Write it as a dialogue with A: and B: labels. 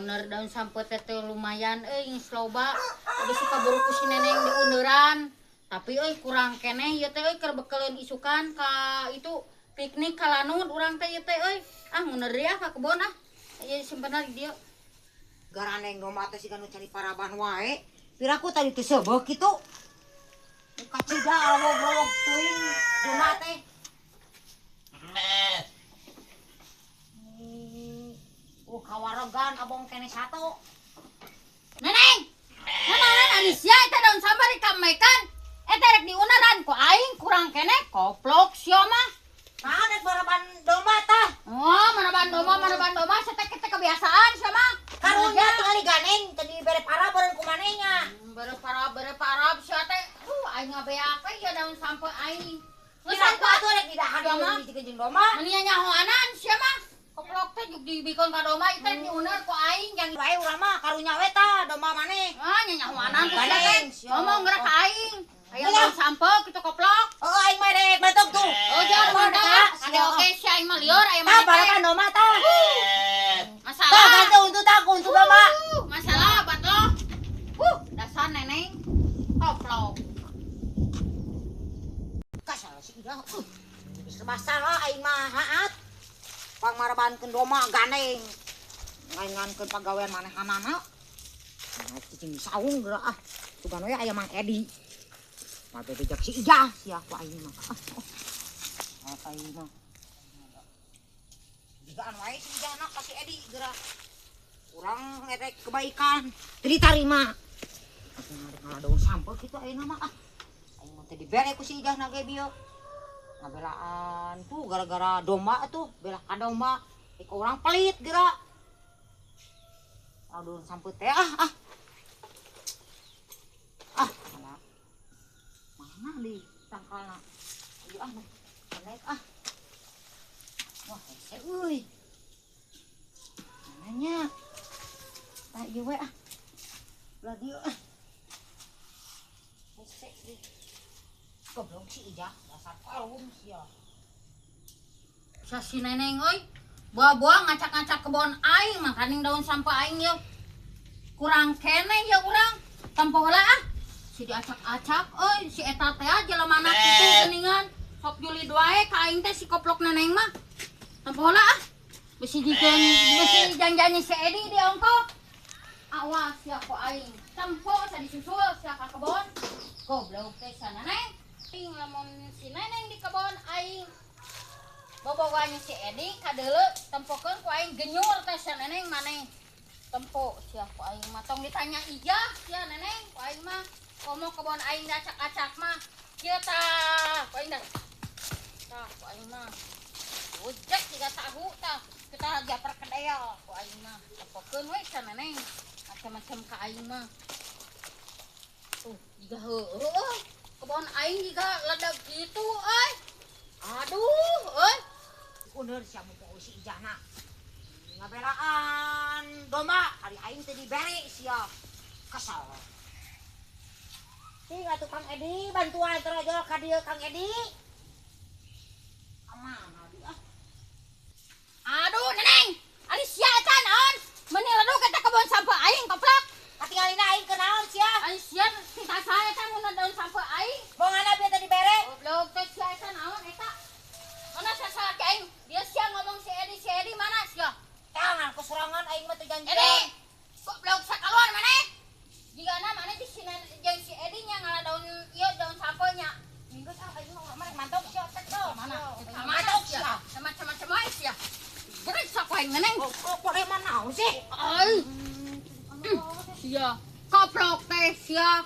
A: Ngunder daun sampeu teh teh lumayan euy, geus loba. Habis kaburu ku si Neneng diunduran. Tapi euy, kurang keneh ieu teh euy, keur bekeleun isukan ka itu piknik ka Lanud urang teh ieu teh euy. Ah, ngunder deui ah ka kebon ah. Ieu simpenan di dieu.
B: Garandeng domba teh siga nu cari paraban wae. Piraku tadi teh seubeuh kitu. Kacida rowog-rowog teuing domba teh. Kawaregan abong keneh satu.
A: Neneng! Nanaon ari sia eta daun sampah dikamekan? Eta rek diundaran ku aing kurang keneh, koplok sia mah.
B: Naon rek maraban domba tah?
A: Oh, maraban domba sia teh teh kebiasaan sia mah.
B: Karunya tingali ganeng tadi bere parab bareng ku maneh nya.
A: Bere parab sia teh. Aing ngabeak we ieu daun sampeu aing.
B: Geus atuh rek didahar
A: Sia mah.
B: jeung domba.
A: Meni nyahoanan sia mah. Koplok teh juk dibikeun ka domba ieu teh diunder ku aing jang
B: wae urang mah karunya we tah domba maneh.
A: Ah, nyahoanan tuh sia teh.
B: Ganeng, sia.
A: Ngomong geura ka aing. Aya
B: Ulah.
A: daun sampeu kitu koplok.
B: Oh, aing mah rek batok tuh.
A: Oh, jangan mantap. Ada oke sia aing mah lieur aya
B: Tah,
A: maneh teh.
B: barakan domba tah.
A: Masalah.
B: Tah, ganti untuk tah, untuk domba.
A: Masalah batlo. Dasar Neneng. Koplok.
B: Kasal si Ida. Geus masalah aing mah haat. Pang marabankeun domba gandeng. Ngaingankeun pagawean manehanana. Nah, cicing di saung geura ah. Sugan we aya Mang Edi. Mate bijak si Ijah sia ku aing mah. Ah, oh. Aing mah. Jigaan wae si Ijah na ka si Edi geura. Urang erek kebaikan teu ditarima. Atuh ngalah daun sampeu kitu ayeuna mah ah. Aing mah teu dibere ku si Ijah na ge bieu. Ngabelaan tuh gara-gara domba tuh, belah ka domba. Ika urang pelit geura. Aduh, sampeu teh ah ah. Ah, mana? Mana di tangkalna? Ayo ah, naik ah. Wah, hese euy. Mananya? Tah ieu we ah. Belah dieu ah. Hese euy. Goblok si Ijah, dasar kalung sia.
A: Sia si Neneng euy. Buah-buah ngacak-ngacak kebon aing makaning daun sampeu aing yeuh. Kurang keneh ya urang. Tempo heula ah. Si diacak-acak euy, si eta teh jelemana kitu geuningan. Sok julid wae ka aing teh si koplok Neneng mah. Tempo heula ah. Bisi jikeun, bisi janjanyi si Edi di ongkok. Awas sia ku aing. Tempo sa disusul sia ka kebon. Goblok teh sa Neneng. Aing lamun si Neneng di kebon aing bobogohannya si Edi kadeuleu tempokeun ku aing genyur teh sia Neneng maneh. Tempo sia ku aing mah tong ditanya Ijah sia Neneng ku aing mah. Komo kebon aing diacak-acak mah. Kieu tah ku aing dah. Tah ku aing mah. Ujek siga tahu tah. Kita japer kedel ku aing mah. Tempokeun we sia Neneng. Macam-macam ka aing mah. Tuh jiga heueuh. Kebon aing jiga ledag kitu euy. Aduh euy.
B: Uneur sia mumpung si Ijahna. Ngabelaan domba, ari aing teh dibere sia. Kesel. Sing atuh Kang Edi bantuan terojol ka dieu Kang Edi. Ka mana di ah?
A: Aduh Neneng, ari sia eta naon? Meuni leduk eta kebon sampeu aing koplok.
B: Katingalina aing keur naon sia?
A: Ari sia tita saha eta mun daun sampeu aing?
B: Bongana bieu teh dibere?
A: Goblok teh sia eta naon eta? Mana sasalaki aing? Dia sia ngomong si Edi, si Edi mana sia?
B: Tangan kesorangan aing mah teu janjian.
A: Edi, goblok sakaluan maneh? Jigana maneh di sini jeung si Edi nya ngala daun ieu daun sampeu nya.
B: Minggu ah aing mah urang mah mantok sia teh tuh.
A: Mana?
B: Mantok sia.
A: Macam-macam wae sia. Beres sok aing Neneng.
B: Oh, kok mah naon sih?
A: Ai. Sia, koplok teh sia.